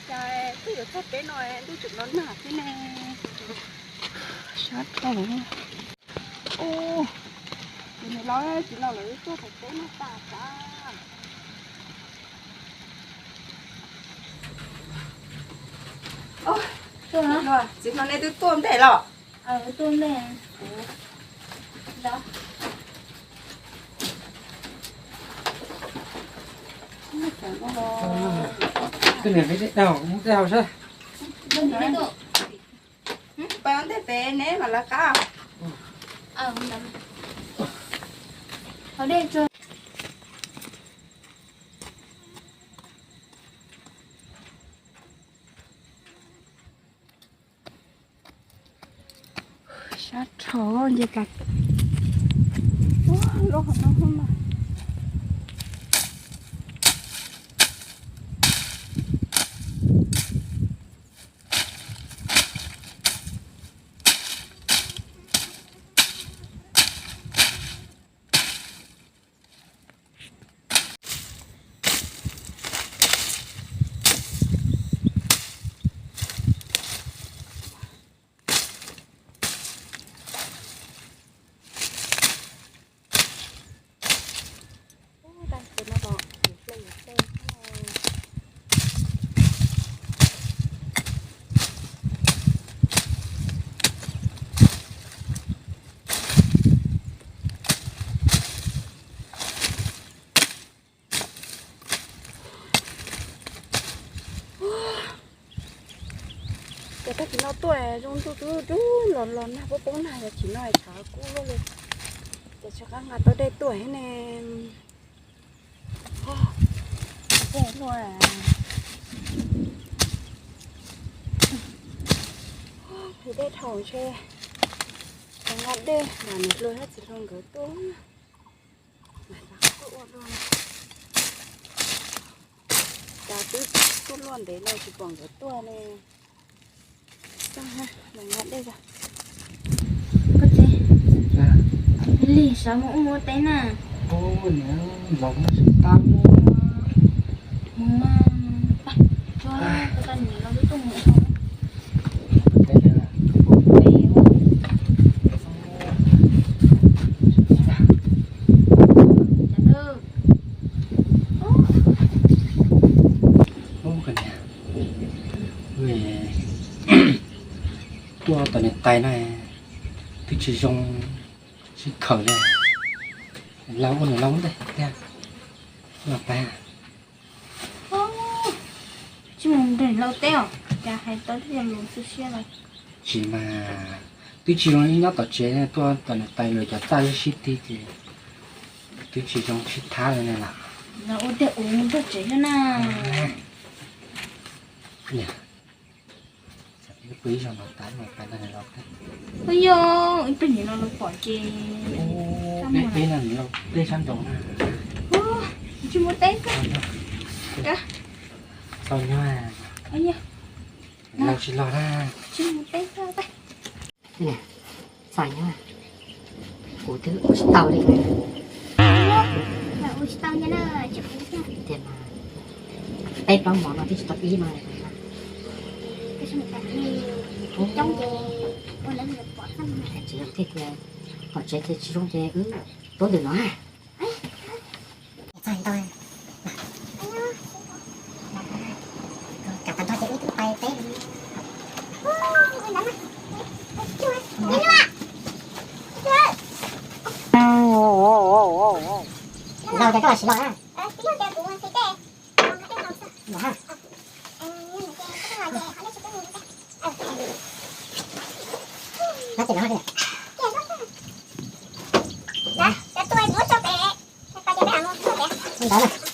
Cas twb yuav txog peb no ntuj tseem no nag xwb ne. Sab dhau. Ub, nws los tsis los lawv tuaj thaum peb no tas tas. Txiv hlob, nej twb tuaj ntev los? Tuaj ntev. Tus niam peb dej haus, muab dej haus saib. Pab ntej pem neb mam lawv qab. Sab dhau nce kas. Lub hauv no mas. Ces tag kis no tuaj zoo ntuj dub dub los los nag poob poob nag, yog tsis no tshav kub luaj li. Ces tshav qab nqa tau dej tuaj thiab ne. Dej luaj. Tus dej dhau ntshe nqa dej mas nws hlua thiab txiv hluas nkawd tuaj. Cas twb tuaj luaj ntev los tsis pom nkawd tuaj ne. Nqa dej. Koj txiv, lig sawv mus ua teb na. Mus, koj niam los twb tuaj mus. Tuaj tom niam tais no twb tsis zoo sib khaws li. Laus ua niam laus ntej tiag. Los pab. Tsis mus nrog laus teb os, cas hais tau tej yam lus tu siab lawm. Tsis mas, twb tsis zoo ib nyob tom tsev, tuaj tom niam tais lawv cov txaj sib tig ces twb tsis zoo sib thab li ne los. Los ua tej ua nrog tsev xwb na. Ua yog ib pliag nim no los pom ces peb no nim no dej sab nraud na. Tsis mus teb. Txaus nyuag. Laus tsis los na. Tsis mus teb. Txaus nyuag, kuv twb ua tsis tau li. Ua tsis tau tiag mas, peb plaub mov no twb tsis tau ib no. Coob ces ua lawv pom tsis zoo thiab tiag, tom tsev ces tsis zoo ces wb tuav ntawm no. Txog ntau. Kam tag nrho ces wb twb pais teb. Laus ces koj los sim los na. Los ha. Nyob ces no ha. Ntawd na.